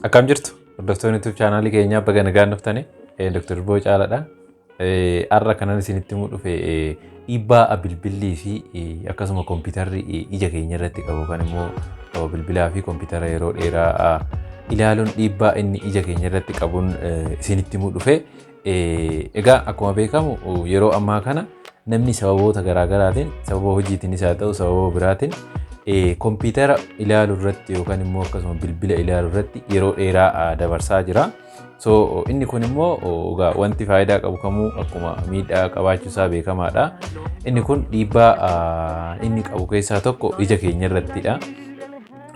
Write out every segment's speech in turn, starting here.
Akkam jirtu hordoftoonni YouTube chaanaalii keenyaa, baga nagaan dhuftanii. Dr. Boo Caalaadha. Har'a kanan isinitti himuu dhufe dhiibbaa bilbillii fi akkasuma kompiitarri ija keenya irratti qabu kan immoo bilbilaa fi kompiitara yeroo dheeraa ilaaluun dhiibbaa inni ija keenya irratti qabuun isinitti himuu dhufe. Egaa akkuma beekamu yeroo ammaa kana namni sababoota garaagaraatiin, sababa hojiitiinis haa ta'u sababa biraatiin, kompiitara ilaaluu irratti yookaan immoo akkasuma bilbila ilaaluu irratti yeroo dheeraa dabarsaa jira. So inni kun immoo egaa wanti faayidaa qabu kamuu akkuma miidhaa qabaachuu isaa beekamaadha. Inni kun dhiibbaa inni qabu keessaa tokko ija keenya irrattidha.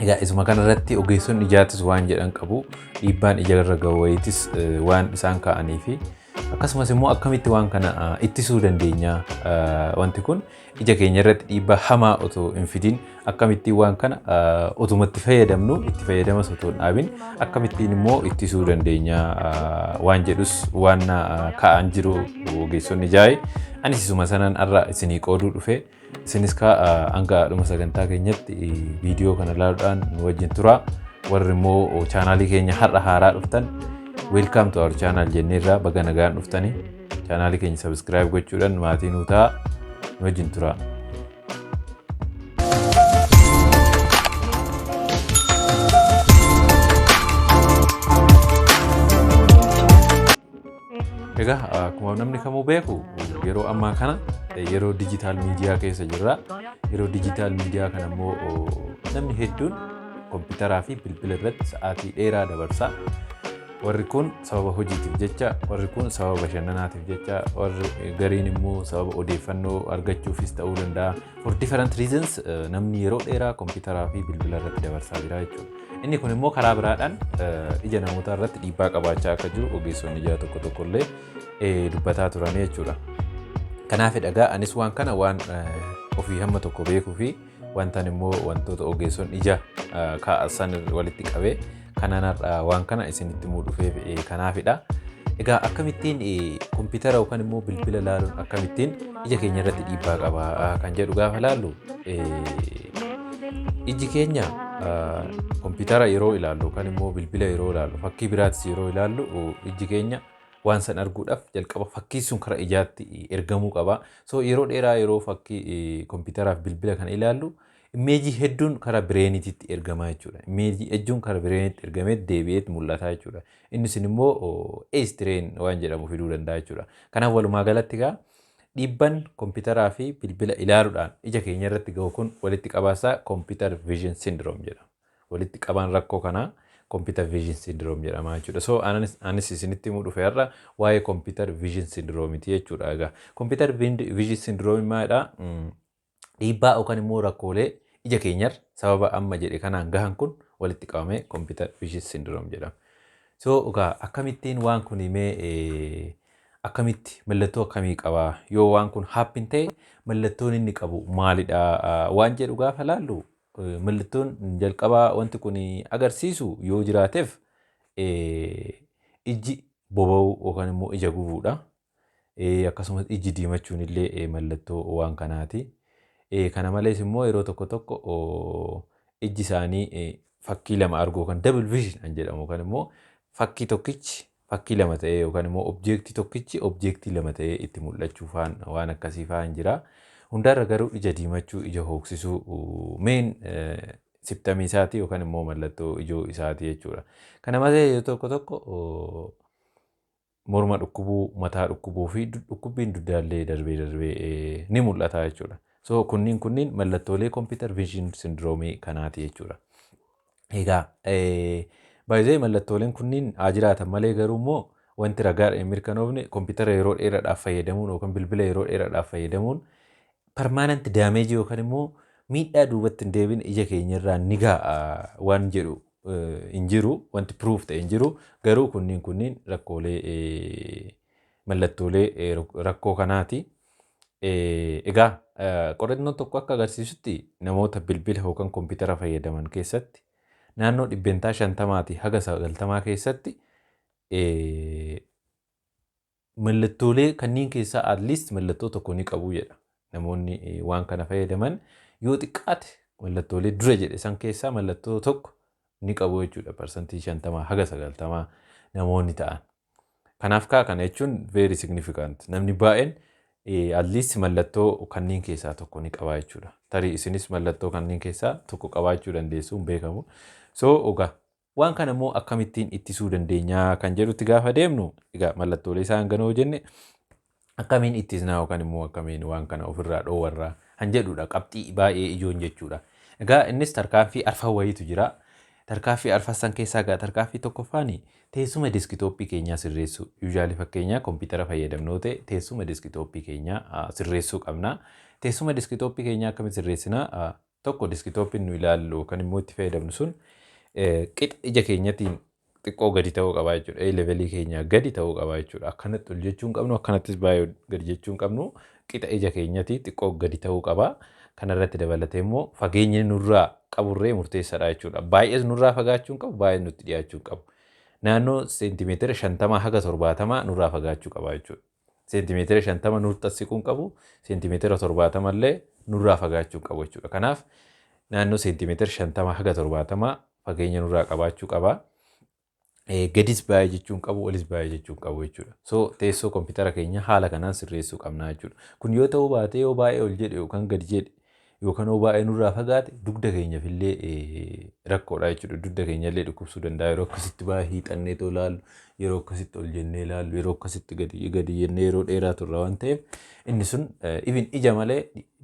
Egaa isuma kanarratti ogeessonni ijaatis waan jedhan qabu, dhiibbaan ija irra gahu wayiitis waan isaan kaa'anii fi akkasumas immoo akkamitti waan kana ittisuu dandeenya, wanti kun ija keenya irratti dhiibbaa hamaa otoo hin fidin akkamittiin waan kana otumatti fayyadamnu, itti fayyadamas otoo hin dhaabin akkamittiin immoo ittisuu dandeenya waan jedhus waan kaa'an jiru ogeessonni ijaa'e. Anis isuma sanan har'a isinii qooduu dhufe. Isinis hanga dhuma sagantaa keenyatti viidiyoo kana ilaaluudhaan nu wajjin tura. Warri immoo chaanaalii keenya har'a haaraa dhuftan, welcome to our channel jenneerra, baga nagaan dhuftanii. Chaanaalii keenya subscribe gochuudhaan maatii nuu ta'a, nu wajjin tura. Egaa akkuma namni kamuu beeku yeroo ammaa kana yeroo digital media keessa jirra. Yeroo digital media kana immoo namni hedduun kompiitaraa fi bilbila irratti sa'aatii dheeraa dabarsa. Warri kun sababa hojiitiif jecha, warri kun sababa bashannanaatiif jecha, warri gariin immoo sababa odeeffannoo argachuufis ta'uu danda'a. For different reasons namni yeroo dheeraa kompiitaraa fi bilbila irratti dabarsaa jira jechuudha. Inni kun immoo karaa biraadhaan ija namootaa irratti dhiibbaa qabaachaa akka jiru ogeessonni ijaa tokko tokko illee dubbataa turanii jechuudha. Kanaaf egaa anis waan kana waan ofii hamma tokko beekuu fi wantan immoo wantoota ogeessonni ija kaa'an walitti qabee kanaan har'a waan kana isinitti himuu dhufeef kanaafidha. Egaa akkamittiin kompiitara yookaan immoo bilbila ilaaluun akkamittiin ija keenya irratti dhiibbaa qaba kan jedhu gaafa ilaallu, iji keenya kompiitara yeroo ilaallu yookaan immoo bilbila yeroo ilaallu, fakkii biraatis yeroo ilaallu, iji keenya waan san arguudhaaf jalqaba fakkii sun karaa ijaatti ergamuu qaba. So yeroo dheeraa yeroo fakkii kompiitaraaf bilbila kana ilaallu imeejii hedduun karaa brainiititti ergamaa jechuudha. Imeejii hedduun karaa brainiitti ergamee deebi'ee mul'ata jechuudha. Inni sun immoo eye strain waan jedhamu fiduu danda'a jechuudha. Kanaaf walumaa galatti egaa dhiibban kompiitaraa fi bilbila ilaaluudhaan ija keenya irratti gahu kun walitti qabaasaa computer vision syndrome jedhama. Walitti qabaan rakkoo kanaa computer vision syndrome jedhama jechuudha. So anis isinitti himuu dhufe har'a waa'ee computer vision syndromeiti jechuudha. Egaa computer vision syndrome maalidha? Dhiibbaa yookaan immoo rakkoolee ija keenyarra sababa amma jedhe kanaan gahan kun walitti qabamee computer vision syndrome jedhama. So egaa akkamittiin waan kun himee, akkamitti, mallattoo akkamii qaba, yoo waan kun happen ta'e mallattoon inni qabu maalidha waan jedhu gaafa laallu, mallattoon jalqabaa wanti kun agarsiisu yoo jiraateef ijji boba'uu yookaan immoo ija gubuudha. Akkasumas ijji diimachuun illee mallattoo waan kanaati. Kana malees immoo yeroo tokko tokko ijji isaanii fakkii lama arguu yookaan double vision kan jedhamu, yookaan immoo fakkii tokkichi fakkii lama ta'ee yookaan immoo objectii tokkichi objectii lama ta'ee itti mul'achuu faan waan akkasii faan jira. Hundarra garuu ija diimachuu, ija hooksisuu main symptomii isaati yookaan immoo mallattoo ijoo isaati jechuudha. Kana malee yeroo tokko tokko morma dhukkubuu, mataa dhukkubuu fi dhukkubbiin dugdaallee darbee darbee ni mul'ata jechuudha. So kunniin mallattoolee computer vision syndrome kanaati jechuudha. Egaa baay'ee mallattooleen kunniin haa jiraatan malee garuu immoo wanti ragaadhaan hin mirkanoofne kompiitara yeroo dheeraadhaaf fayyadamuun yookaan bilbila yeroo dheeraadhaaf fayyadamuun permanent damage yookaan immoo miidhaa duubatti hin deebine ija keenyarraa ni ga'a waan jedhu hin jiru, wanti proof ta'e hin jiru. Garuu kunniin rakkoolee, mallattoolee rakkoo kanaati. Egaa qorannoon tokko akka agarsiisutti namoota bilbila yookaan kompiitara fayyadaman keessatti naannoo 50%tii haga 90 keessatti mallattoolee kanneen keessaa at least mallattoo tokko ni qabu jedha. Namoonni waan kana fayyadaman yoo xiqqaate mallattoolee dura jedhe san keessaa mallattoo tokko ni qabu jechuudha, 50% haga 90 namoonni ta'an. Kanaaf kaa kana jechuun very significant. Namni baay'een at least mallattoo kanneen keessaa tokko ni qaba jechuudha. Tarii isinis mallattoo kanneen keessaa tokko qabaachuu dandeessu, hin beekamu. So egaa waan kana immoo akkamittiin ittisuu dandeenyaa kan jedhutti gaafa deemnu, egaa mallattoolee isaan ganoo jenne, akkamiin ittisnaa yookaan immoo akkamiin waan kana ofirraa dhoowwarraa kan jedhudha qabxii baay'ee ijoon jechuudha. Egaa innis tarkaanfii arfan wayiitu jira. Tarkaanfii arfan keessaa egaa tarkaanfii tokkoffaan teessuma desktopii keenyaa sirreessuu. Usually fakkeenyaa kompiitara fayyadamnoo ta'e, teessuma desktopii keenyaa sirreessuu qabna. Teessuma desktopii keenyaa akkamitti sirreessinaa? Tokko, desktopiin nu ilaallu yookaan immoo itti fayyadamnu sun qixa ija keenyatiin xiqqoo gadi ta'uu qaba jechuudha. Levelii keenyaa gadi ta'uu qaba jechuudha. Akkanatti ol jechuu hin qabnu, akkanattis baay'ee gadi jechuu hin qabnu. Qixa ija keenyatii xiqqoo gadi ta'uu qaba. Kanarratti dabalatee immoo fageenya nurraa qaburree murteessaadha jechuudha. Baay'ees nurraa fagaachuu hin qabu, baay'ee nutti dhiyaachuu hin qabu. Naannoo seentimeetira 50 haga 70 nurraa fagaachuu qaba jechuudha. Seentimeetira 50 nutti as siquu hin qabu, seentimeetira 70 illee nurraa fagaachuu hin qabu jechuudha. Kanaaf naannoo seentimeetira 50 haga 70 fageenya nurraa qabaachuu qaba. Gadis baay'ee jechuu hin qabu, olis baay'ee jechuu hin qabu jechuudha. So teessoo kompiitara keenya haala kanaan sirreessuu qabna jechuudha. Kun yoo ta'uu baate, yoo baay'ee ol jedhe yookaan gadi jedhe yookaan yoo baay'ee nurraa fagaate, dugda keenyaaf illee rakkoodha jechuudha. Dugda keenya illee dhukkubsuu danda'a. Yeroo akkasitti baay'ee hiixannee too ilaallu, yeroo akkasitti ol jennee ilaallu, yeroo akkasitti gadi gadi jennee yeroo dheeraa turra waan ta'eef, inni sun even ija malee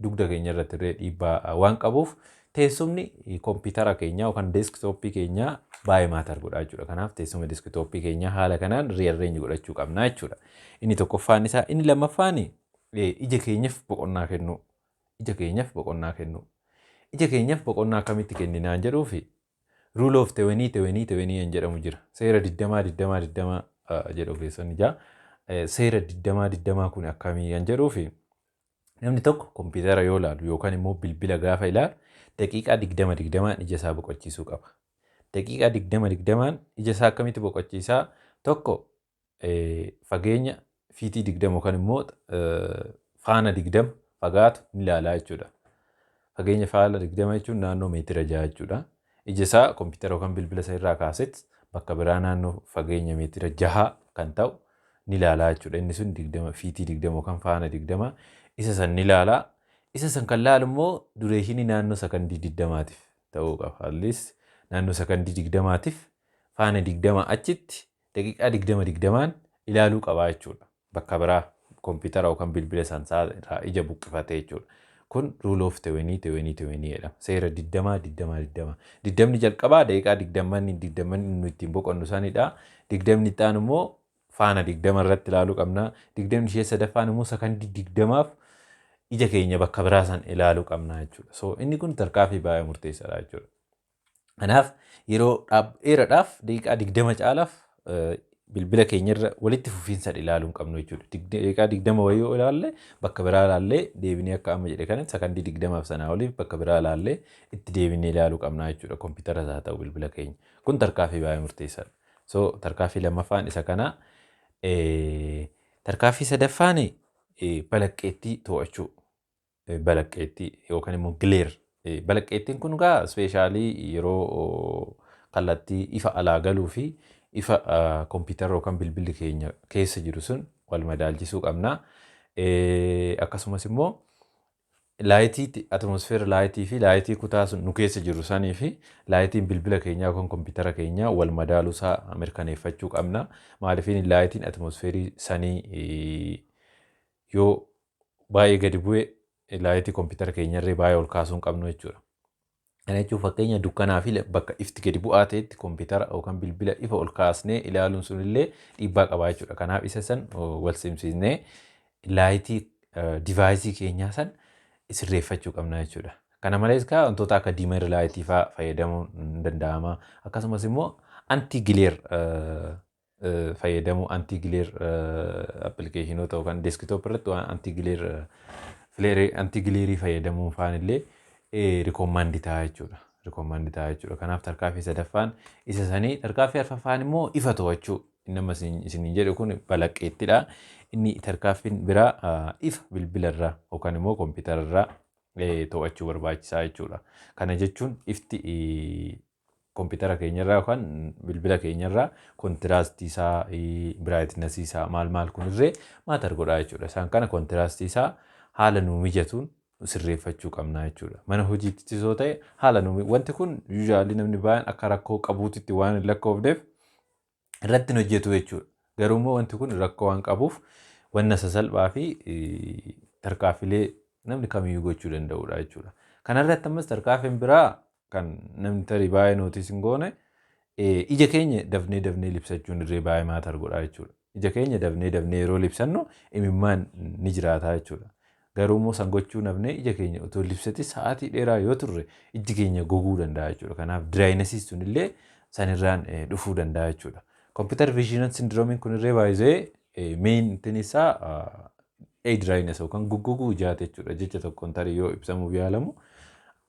dugda keenya irratti illee dhiibbaa waan qabuuf, teessumni kompiitara keenyaa yookaan desktopii keenyaa baay'ee matter godha jechuudha. Kanaaf teessuma desktopii keenyaa haala kanaan rearrange godhachuu qabna jechuudha. Inni tokkoffaan isaa. Inni lammaffaan ija keenyaaf boqonnaa kennuu. Ija keenyaaf boqonnaa kennuu. Ija keenyaaf boqonnaa akkamitti kenninaan jedhuufi, rule of 20 20 20 kan jedhamu jira. Seera 20 20 20 jedhu ogeessonni ijaa. Seera 20 20 kun akkamii kan jedhuufi, namni tokko kompiitara yoo ilaalu yookaan immoo bilbila gaafa ilaalu, daqiiqaa 20 20n ija isaa boqochiisuu qaba. Daqiiqaa 20 20n ija isaa akkamitti boqochiisaa? Tokko, fageenya fiitii 20 yookaan immoo faana 20 fagaatu ni ilaalaa jechuudha. Fageenya faana 20 jechuun naannoo meetira 6 jechuudha. Ija isaa kompiitara yookaan bilbila isa irraa kaasetti bakka biraa naannoo fageenya meetira 6 kan ta'u ni ilaalaa jechuudha. Inni sun 20, fiitii 20 yookaan faana 20, isa san ni ilaalaa. Isa san kan laalu immoo durationii naannoo sakandii 20tiif ta'uu qaba. At least naannoo sakandii 20tiif faana 20 achitti daqiiqaa 20 20n ilaaluu qabaa jechuudha. Bakka biraa kompiitara yookaan bilbila san irraa ija buqqifatee jechuudha. Kun rule of 20 20 20 jedhama. Seera 20 20 20. Digdamni jalqabaa daqiiqaa digdamman digdamman nu ittiin boqonnu sanidha. Digdamni itti aanu immoo faana 20 irratti ilaaluu qabna. Digdamni ishee sadaffaan immoo sakandii 20f ija keenya bakka biraa san ilaaluu qabna jechuudha. So inni kun tarkaanfii baay'ee murteessaadha jechuudha. Kanaaf yeroo dheeraadhaaf daqiiqaa 20 caalaaf bilbila keenyarra walitti fufiinsaan ilaaluu hin qabnu jechuudha. Daqiiqaa 20 wayii yoo ilaalle, bakka biraa ilaallee deebinee, akka amma jedhe kana sakandii 20f sanaa oliif bakka biraa ilaallee itti deebinee ilaaluu qabna jechuudha. Kompiitaras haa ta'u bilbila keenya. Kun tarkaanfii baay'ee murteessaadha. So tarkaanfii lammaffaan isa kana. Tarkaanfii sadaffaan balaqqeettii to'achuu. Balaqqeettii yookaan immoo glare. Balaqqeettiin kun egaa especially yeroo kallattii ifa alaa galuu fi ifa kompiitara yookaan bilbilli keenya keessa jiru sun wal madaalchisuu qabna. Akkasumas immoo lightii, atmosphere lightii fi lightii kutaa sun nu keessa jiru sanii fi lightiin bilbila keenyaa yookaan kompiitara keenyaa wal madaaluu isaa mirkaneeffachuu qabna. Maaliif, lightiin atmosphereii sanii yoo baay'ee gadi bu'e, lightii kompiitara keenyarree baay'ee ol kaasuu hin qabnu jechuudha. Kana jechuun fakkeenya dukkanaa fi bakka ifti gadi bu'aa ta'etti kompiitara yookaan bilbila ifa ol kaasnee ilaaluun sunillee dhiibbaa qabaa jechuudha. Kanaaf isa san wal simsiisnee lightii deviceii keenyaa san sirreeffachuu qabna jechuudha. Kana malees kaa wantoota akka dimmer lightii fa'aa fayyadamuun ni danda'ama. Akkasumas immoo anti glare fayyadamuu, anti glare applicationoota yookaan desktop irratti waan anti glare fileeree anti glareii fayyadamuun faan illee recommend ta'a jechuudha. Recommend ta'a jechuudha. Kanaaf tarkaanfii sadaffaan isa sanii. Tarkaanfii arfaffaan immoo ifa to'achuu. Inni amma isiniin jedhu kun balaqqeettidha. Inni tarkaanfiin biraa ifa bilbilarraa yookaan immoo kompiitararraa to'achuu barbaachisaa jechuudha. Kana jechuun ifti Kompiitara keenyarraa yookaan bilbila keenyarraa contrastii isaa, brightnessii isaa maal maal kunirree matter godhaa jechuudha. Isaan kana contrastii isaa haala nuu mijatuun sirreeffachuu qabna jechuudha. Mana hojiittis yoo ta'e haala nuu wanti kun usually namni baay'een akka rakkoo qabuutitti waan hin lakkoofneef irratti hin hojjetu jechuudha. Garuu immoo wanti kun rakkoo waan qabuuf wanna sasalphaa fi tarkaanfilee namni kamiyyuu gochuu danda'udha jechuudha. Kanarratti ammas tarkaanfiin biraa kan namni tarii baay'ee notice hin goone, ija keenya dafnee dafnee libsachuun irree baay'ee matter godha jechuudha. Ija keenya dafnee dafnee yeroo libsannu imimmaan ni jiraata jechuudha. Garuu immoo san gochuu nafnee ija keenya otoo libsati sa'aatii dheeraa yoo turre ijji keenya goguu danda'a jechuudha. Kanaaf drynessii sunillee sanirraan dhufuu danda'a jechuudha. Computer vision syndromeiin kunirree baay'ee main isaa dryness yookaan goggoguu ijaati jechuudha. Jecha tokkoon tarii yoo ibsamuuf yaalamu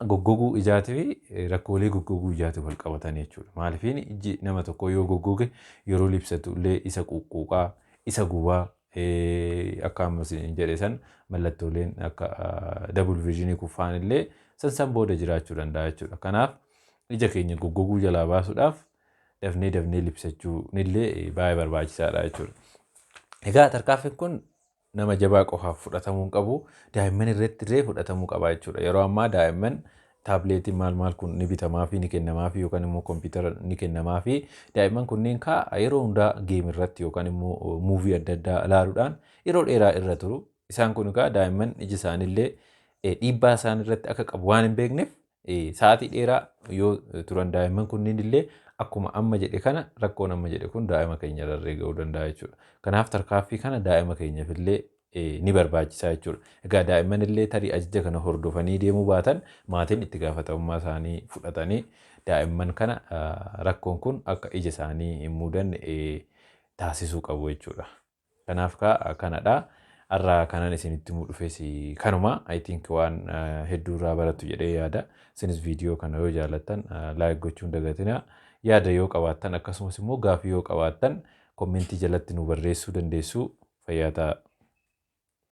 goggoguu ijaatii fi rakkoolee goggoguu ijaatiin wal qabatan jechuudha. Maaliifin ijji nama tokko yoo goggoge yeroo libsatu illee isa quqquuqaa, isa gubaa, akka ammas jedhe san mallattooleen akka double visionii kuffaan illee san san booda jiraachuu danda'a jechuudha. Kanaaf ija keenya goggoguu jalaa baasuudhaaf dafnee dafnee libsachuun illee baay'ee barbaachisaadha jechuudha. Egaa tarkaanfiin kun nama jabaa qofaaf fudhatamuu hin qabu. Daa'imman irratti illee fudhatamuu qaba jechuudha. Yeroo ammaa daa'imman tabletiin maal maal kun ni bitamaa fi ni kennamaa fi yookaan immoo kompiitara ni kennamaa fi daa'imman kunneen kaa yeroo hundaa game irratti yookaan immoo movie adda addaa ilaaluudhaan yeroo dheeraa irra turu. Isaan kun egaa daa'imman iji isaaniillee dhiibbaa isaan irratti akka qabu waan hin beekneef sa'aatii dheeraa yoo turan daa'imman kunneen illee akkuma amma jedhe kana rakkoon amma jedhe kun daa'ima keenya irra ga'uu danda'a jechuudha. Kanaaf tarkaanfii kana daa'ima keenyaaf illee ni barbaachisaa jechuudha. Egaa daa'imman illee tarii ajaja kana hordofanii deemuu baatan maatiin itti gaafatamummaa isaanii fudhatanii daa'imman kana rakkoon kun akka ija isaanii hin mudanne taasisuu qabu jechuudha. Kanaaf kanadha. Har'a kanan isinitti himuu dhufes kanuma. I think waan hedduu irraa barattu jedhee yaada. Isinis viidiyoo kana yoo jaallattan like gochuu hin dagatinaa. Yaada yoo qabaattan akkasumas immoo gaafii yoo qabaattan commentii jalatti nu barreessuu dandeessu. Fayyaa ta'aa.